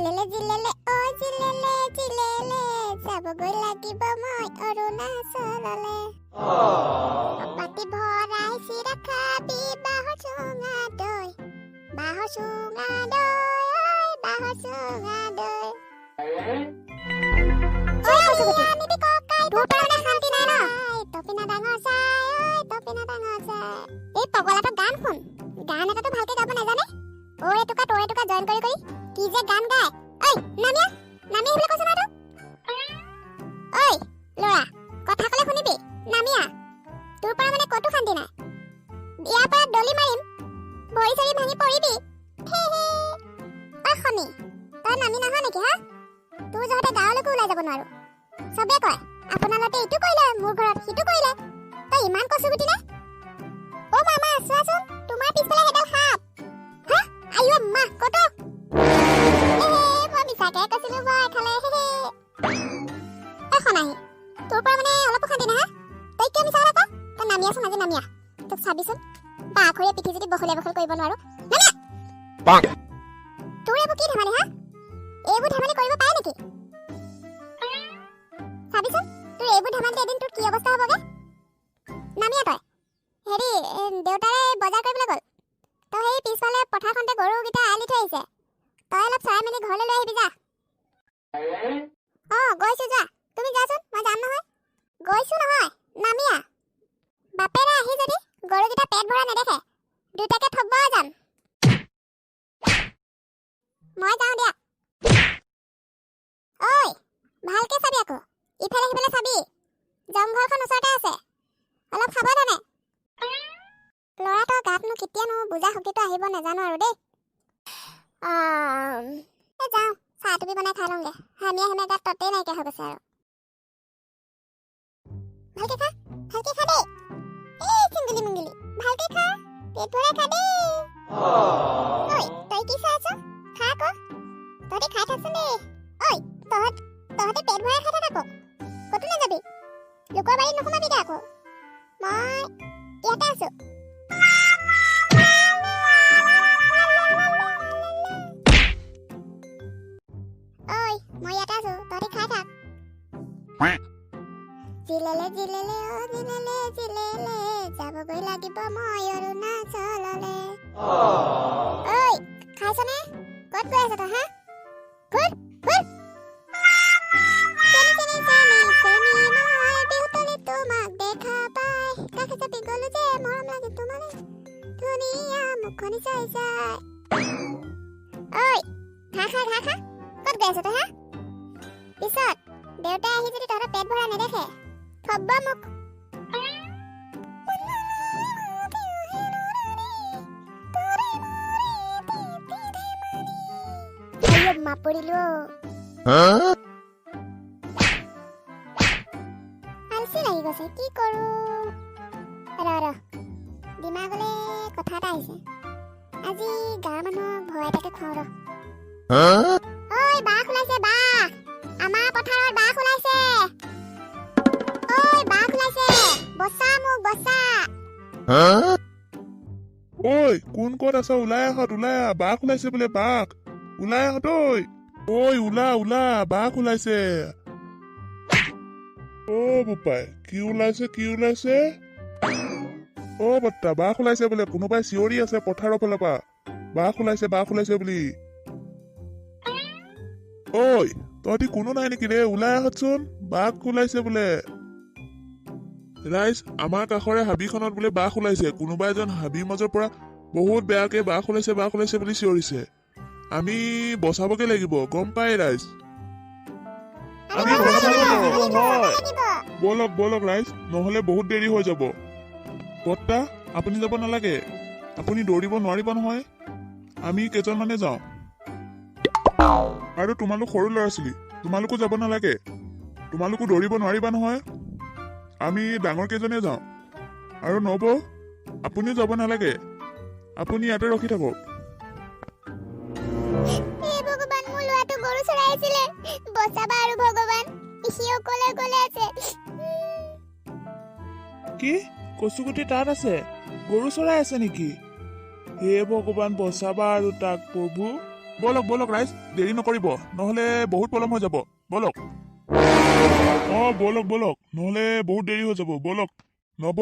জিলেলে জিলেলে অ জিলেলে জিলেলে, যাবগৈ লাগিব মই অৰুণাচললে। বাতি ভৰাই চিৰা খাবি, বাঁহৰ চুঙা দৈ, বাঁহৰ চুঙা দৈ, ঐ বাঁহৰ চুঙা দৈ। ঐ কচুগুটি, তোৰ পৰা মানে শান্তি নাই ন? তপিনা ডাঙৰ চাই, ঐ তপিনা ডাঙৰ চাই। এই পগলাটো গান শুন, গান এটাতো ভালকে গাব নাজানে। ঐ এটুকা তই এটুকা জইন কৰি কৰি কি যে গান গায়। ঐ নামিয়া, নামি আহিবলৈ কৈছো নহয় তোক। ঐ ল'ৰা, কথা ক'লে শুনিবি, নামিয়া। তোৰ পৰা মানে ক'তো শান্তি নাই। ইয়াৰ পৰা দলি মাৰিম, ভৰি চৰি ভাঙি পৰিবি। ঐ শনি, তই নামি নাহ নেকি? হা, তোৰ যহতে গাঁৱলৈকো ওলাই যাব নোৱাৰো। চবে কয় আপোনালোকে এইটো কৰিলে, মোৰ ঘৰত সিটো কৰিলে। তই ইমান কচুগুটি নে? অ মামা, চোৱাচোন তোমাৰ পিছফালে সেইডাল সাপ। হা, আইঅ মা, কত? মই মিছাকে কৈছিলো, ভয় খালে। ঐ সনাহি, তোৰ পৰা মানে অলপো শান্তি নাই? হা, তই কিয় মিছা কথা ক? তই নামি আছোন, আজি নামি আহ। তোক চাবিচোন, বাঘৰীয়া পিঠি যদি বখলীয়া বখল কৰিব নোৱাৰো। নামিয়া। তোৰ এইবোৰ কি ধেমালি? হা, এইবোৰ ধেমালি কৰিব পাৰে নেকি? চাবিচোন, তোৰ এইবোৰ ধেমালিতে এদিন তোৰ কি অৱস্থা হ'বগে। নামিয়া তই। হেৰি, দেউতাৰে বজাৰ কৰিবলৈ গ'ল। তই সেই পিছফালে পথাৰখনতে গৰুকেইটা এৰালি থৈ আহিছে, তই অলপ চৰাই মেলি ঘৰলৈ লৈ আহিবি যা। অ গৈছো, যোৱা তুমি, যোৱাচোন, মই যাম নহয়। গৈছো নহয়, নামিয়া। বাপেৰে আহি যদি গৰুকেইটা পেট ভৰা নেদেখে, দুটাকে থব যাম। মই যাওঁ দিয়া। ঐ ভালকে চাবি আকৌ, ইফালে সিফালে চাবি, জংঘলখন ওচৰতে আছে, অলপ সাৱধানে। ল'ৰাটোৰ গাতনো কেতিয়ানো বুজা শক্তিটো আহিব নাজানো আৰু দেই। এই যাওঁ, চাহ টুপি বনাই খাই লওঁগে। হামিয়া হামিয়া গাত ততেই নাইকিয়া হৈ গৈছে আৰু। ভালকে খা, ভালকে খা দেই। এই চিংগুলি মুংগুলি, ভালকে খা, পেট ভৰাই খা দেই। ঐ তই কি চাই আছ? খা আকৌ, তহঁতি খাই থাকচোন দেই। ঐ তহঁত, তহঁতে পেট ভৰাই খাই থাক আকৌ, ক'তো নাযাবি, লোকৰ বাৰীত নোসোমাবিগে আকৌ। মই ইয়াতে আছো। ঐ মই ইয়াতে আছো, তহঁতি খাই থাক। জিলেলে জিলেলে অ জিলেলে জিলেলে, যাবগৈ লাগিব মই অৰুণাচললে। ঐ খাইছনে? ক'ত গৈ আছ তই? হা, ঘূৰ ঘূৰ। চেনি চেনি চেনি চেনি মই বিহুতলিত তোমাক দেখা পাই কাষে চাপি গ'লো যে, মৰম লাগে তোমালে, ধুনীয়া মুখনি চাই চাই। ঐ ঘাঁহ খা, ঘাঁহ খা, ক'ত গৈ আছ তই? হা, পিছত দেউতাই আহি যদি তহঁতৰ পেট ভৰা নেদেখে, থব মোক। মা পৰিলো। আলচি লাগি গৈছে, কি কৰো? ৰ ৰ, দিমাগলে কথা এটা আহিছে। আজি গাঁৱৰ মানুহক ভয় এটাকে খুৱাওঁ ৰ। ঐ বাঘ ওলাইছে, বাঘ, আমাৰ পথাৰত বাঘ ওলাইছে। ঐ বাঘ ওলাইছে, বচা মোক, বচা। ঐ কোন ক'ত আছ? ওলাই আহত, ওলাই আহ, বাঘ ওলাইছে বোলে, বাঘ, ওলাই আহত। ঐ ঐ ওলা ওলা, বাঘ ওলাইছে। অ বোপাই, কি ওলাইছে, কি ওলাইছে? অ বৰ্তা, বাঘ ওলাইছে বোলে, কোনোবাই চিঞৰি আছে পথাৰৰ ফালৰ পৰা, বাঘ ওলাইছে, বাঘ ওলাইছে বুলি। ঐ তহঁতি কোনো নাই নেকি ৰে? ওলাই আহতচোন, বাঘ ওলাইছে বোলে। ৰাইজ, আমাৰ কাষৰে হাবিখনত বোলে বাঘ ওলাইছে। কোনোবা এজন হাবিৰ মাজৰ পৰা বহুত বেয়াকে বাঘ ওলাইছে, বাঘ ওলাইছে বুলি চিঞৰিছে। আমি বচাবগে লাগিব, গম পাই ৰাইজ? আমি বচাব লাগিব, হয়। ব'লক ব'লক ৰাইজ, নহ'লে বহুত দেৰি হৈ যাব। বৰ্তা, আপুনি যাব নালাগে, আপুনি দৌৰিব নোৱাৰিব নহয়। আমি কেইজনমানে যাওঁ। আৰু তোমালোক সৰু ল'ৰা ছোৱালী, তোমালোকো যাব নালাগে, তোমালোকো দৌৰিব নোৱাৰিবা নহয়। আমি ডাঙৰ কেইজনে যাওঁ। আৰু নবৌ, আপুনিও যাব নালাগে, আপুনি ইয়াতে ৰখি থাকক। হে ভগৱান, মোৰ ল'ৰাটো গৰু চৰাই আছিলে, বচাবা আৰু ভগৱান, সি অকলে অকলে আছে। কি কচুগুটি তাত আছে, গৰু চৰাই আছে নেকি? হে ভগৱান, বচাবা আৰু তাক প্ৰভু। ব'লক ব'লক ৰাইজ, দেৰি নকৰিব, নহ'লে বহুত পলম হৈ যাব। ব'লক। অ ব'লক ব'লক, নহ'লে বহুত দেৰি হৈ যাব। ব'লক। নৱ,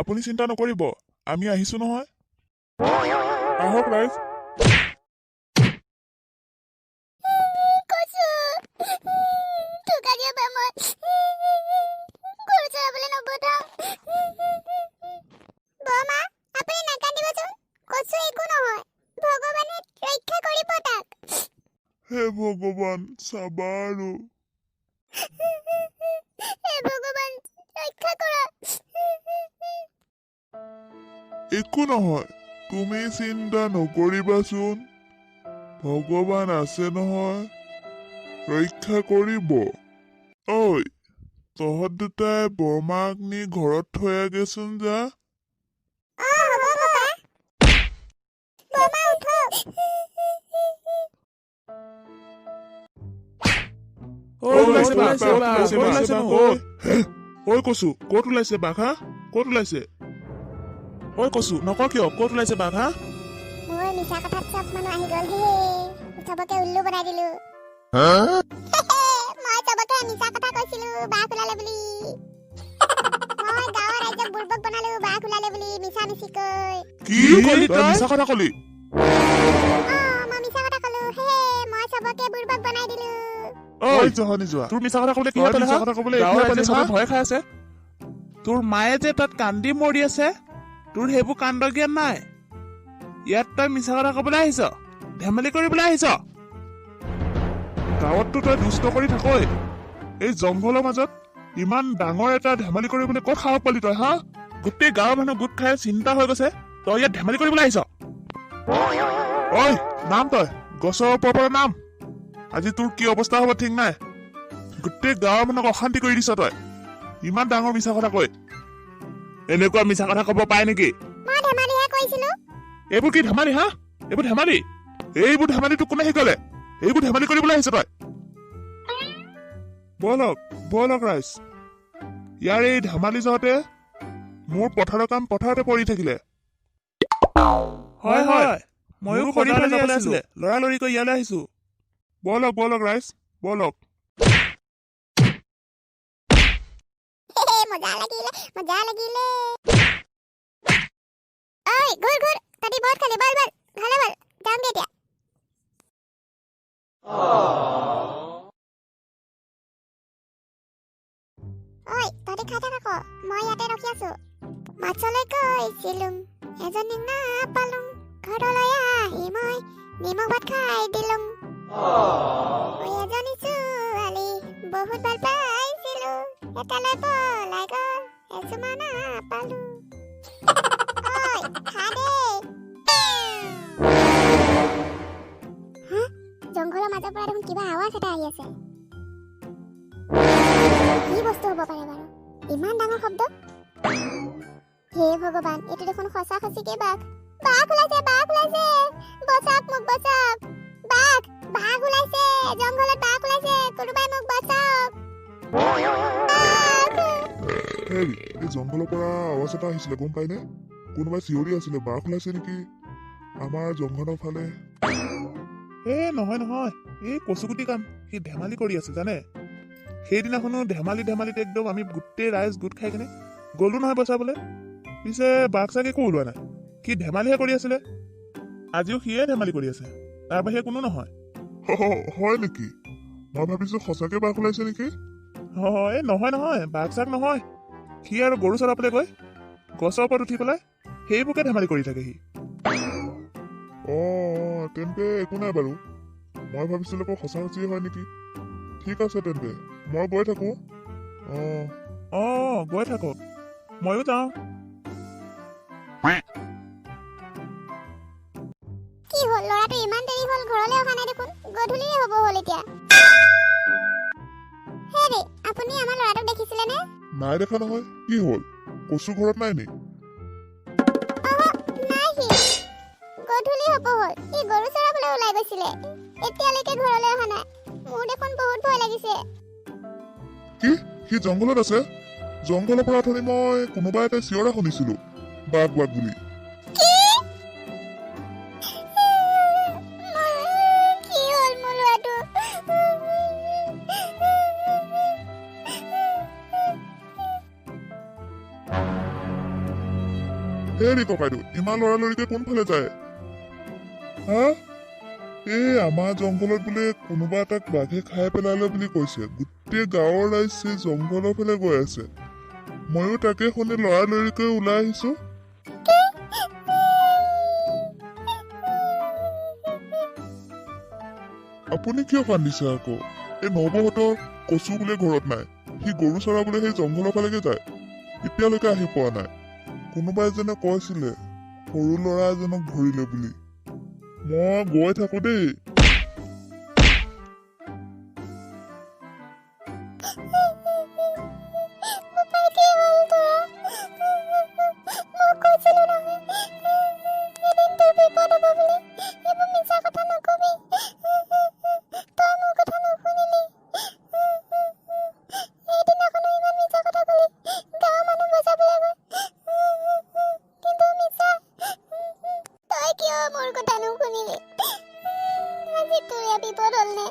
আপুনি চিন্তা নকৰিব, আমি আহিছো নহয়। আহক ৰাইজ। কচু, তোক আজিৰ পৰা মই গৰু চৰাবলৈ নপঠাওঁ। বৰমা, আপুনি নাকান্দিবচোন। কচু একো নহয়, ভগৱানে ৰক্ষা কৰিব তাক। হে ভগৱান, চাবা আৰু। হে ভগৱান, ৰক্ষা কৰা। একো নহয়, তুমি চিন্তা নকৰিবাচোন। ভগৱান আছে নহয়, ৰক্ষা কৰিব। ঐ, তহঁত দুটাই বৰমাক নি ঘৰত থৈ আহগেচোন যা। অ হ'ব ককা। বৰমা, উঠক। ঐ, ওলাইছে বাঘ, ওলাইছে বাঘ, ওলাইছে বাঘ, ঐ। ঐ কচু, ক'ত ওলাইছে বাঘ? হা, ক'ত ওলাইছে? ঐ কচু, নক কিয়, ক'ত ওলাইছে বাঘ? হা? মোৰ মিছা কথাত চব মানুহ আহি গ'ল। হে, চবকে উল্লু বনাই দিলো। মই চবকে মিছা কথা কৈছিলো বাঘ ওলালে বুলি। মই গাঁৱৰ ৰাইজক বুৰ্বক বনালো বাঘ ওলালে বুলি মিছা মিছিকৈ। কি কলি তই? মিছা কথা কলি? অ, মই মিছা কথা কলো। হে, মই চবকে বুৰ্বক বনাই দিলো। ঐ জহনি যোৱা, তোৰ মিছা কথা ক'বলৈ কি পালে? মিছা কথা ক'বলৈ গাঁৱৰ ৰাইজে চবে ভয় খাই আছে। তোৰ মায়ে যে তাত কান্দি মৰি আছে, তোৰ সেইবোৰ কাণ্ড জ্ঞান নাই। ইয়াত তই মিছা কথা ক'বলৈ আহিছ, ধেমালি কৰিবলৈ আহিছ। গাঁৱততো তই দুষ্ট কৰি থাকই, এই জংঘলৰ মাজত ইমান ডাঙৰ এটা ধেমালি কৰিবলৈ ক'ত সাহস পালি তই? হা, গোটেই গাঁৱৰ মানুহ গোট খাই চিন্তা হৈ গৈছে, তই ইয়াত ধেমালি কৰিবলৈ আহিছ। ঐ নাম, তই গছৰ ওপৰৰ পৰা নাম। আজি তোৰ কি অৱস্থা হ'ব ঠিক নাই। গোটেই গাঁৱৰ মানুহক অশান্তি কৰি দিছ তই ইমান ডাঙৰ মিছা কথা কৈ। এনেকুৱা মিছা কথা ক'ব পায় নেকি? মই ধেমালিহে কৰিছিলো। এইবোৰ কি ধেমালি? হা, এইবোৰ ধেমালি? এইবোৰ ধেমালি তোক কোনে শিকালে? এইবোৰ ধেমালি কৰিবলৈ আহিছ তই? ব'লক ব'লক ৰাইজ, ইয়াৰ এই ধেমালি যাওঁতে মোৰ পথাৰৰ কাম পথাৰতে পৰি থাকিলে। হয় হয়, ময়ো মোৰো খৰি বজাৰলৈ ফালি যাবলৈ আছিলো, আছিলে। লৰালৰিকৈ ইয়ালৈ আহিছো। ব'লক ব'লক ৰাইজ, ব'লক। মজা লাগিলে, মজা লাগিলে। ঐ ঘূৰ ঘূৰ, তহঁতি বহুত খালি। বল বল, ঘৰলৈ বল, যাওঁগে এতিয়া। ঐ, তহঁতি খাই থাক আকৌ, মই ইয়াতে ৰখি আছো। মাছলৈ গৈছিলো, এজনীক নাপালো। ঘৰলৈ আহি মই নিমখ ভাত খাই দিলো। ঐ, এজনী ছোৱালী বহুত ভাল পাইছিলো, এটালৈ পলাই গ'ল, এচুমা নাপালো। ঐ, খা দেই। হা, জংঘলৰ মাজৰ পৰা দেখোন কিবা আৱাজ এটা আহি আছে। কি বস্তু হ'ব পাৰে বাৰু ইমান ডাঙৰ শব্দ? হে ভগৱান, এইটো দেখোন সঁচা সঁচিকে বাঘ। বাঘ ওলাইছে, বাঘ ওলাইছে, বচাওক মোক, বচাওক। বাঘ, বাঘ ওলাইছে, জংঘলত বাঘ ওলাইছে, কোনোবাই মোক বচাওক। বাঘ! হেৰি, এই জংঘলৰ পৰা আৱাজ এটা আহিছিলে, গম পাইনে? কোনোবাই চিঞৰি আছিলে, বাঘ ওলাইছে নেকি আমাৰ জংঘলৰ ফালে? এ নহয় নহয়, এই কচুগুটি কাম, সি ধেমালি কৰি আছে জানে। সেইদিনাখনো ধেমালি ধেমালিত একদম আমি গোটেই ৰাইজ গোট খাই কেনে গ'লো নহয় বচাবলৈ। পিছে বাঘ চাগ একো ওলোৱা নাই, সি ধেমালিহে কৰি আছিলে। আজিও সিয়ে ধেমালি কৰি আছে, তাৰ বাহিৰে কোনো নহয়। হয় নেকি? মই ভাবিছো সঁচাকে বাঘ ওলাইছে নেকি। হয়, এই নহয় নহয়, বাঘ চাগ নহয়। সি আৰু গৰু চৰাবলৈ গৈ গছৰ ওপৰত উঠি পেলাই সেইবোৰকে ধেমালি কৰি থাকে সি। অ তেন্তে একো নাই বাৰু, মই ভাবিছিলো আকৌ সঁচা সঁচিয়ে হয় নেকি। ঠিক আছে তেন্তে, মই গৈ থাকো। অ অ গৈ থাকক, ময়ো যাওঁ। কি হ'ল, ল'ৰাটো ইমান দেৰি হ'ল ঘৰলৈ অহা নাই দেখোন, গধূলিয়ে হ'ব হ'ল এতিয়া। হেৰি, আপুনি আমাৰ ল'ৰাটোক দেখিছিলেনে? নাই দেখা নহয়। কি হ'ল, কচু ঘৰত নাই নি? নাই, সি গধূলি হ'ব হ'ল, সি গৰু চৰাবলৈ ওলাই গৈছিলে, এতিয়ালৈকে ঘৰলৈ অহা নাই। মোৰ দেখোন বহুত ভয় লাগিছে। কি, সি জংঘলত আছে? জংঘলৰ পৰা অথনি মই কোনোবা এটা চিঞৰা শুনিছিলো, বাঘ বাঘ বুলি। কি? হেৰি ককাইদেউ, ইমান লৰালৰিকে কোনফালে যায়? হা, এই আমাৰ জংঘলত বোলে কোনোবা এটাক বাঘে খাই পেলালে বুলি কৈছে। গোটেই গাঁৱৰ ৰাইজ সেই জংঘলৰ ফালে গৈ আছে। ময়ো তাকে শুনি লৰালৰিকৈ ওলাই আহিছো। আপুনি কিয় কান্দিছে আকৌ? এই নবৌহঁতৰ কচু বোলে ঘৰত নাই। সি গৰু চৰাবলৈ সেই জংঘলৰ ফালেকে যায়, এতিয়ালৈকে আহি পোৱা নাই। কোনোবা এজনে কৈছিলে সৰু ল'ৰা এজনক ধৰিলে বুলি। মই গৈ থাকো দেই। বোপাই, কি হ'ল তোৰা? মই কৈছিলো নহয় এদিন তোৰ বিপদ হ'ব বুলি। এইবোৰ মিছা কথা নকবি। তই মোৰ কথা নুশুনিলি। সেইদিনাখনো ইমান মিছা কথা কলি গাঁৱৰ মানুহ বচাবলৈ গৈ, কিন্তু মিছা। তই কিয় মোৰ কথা নুশুনিলি? আজি তোৰ বিপদ হ'ল নে?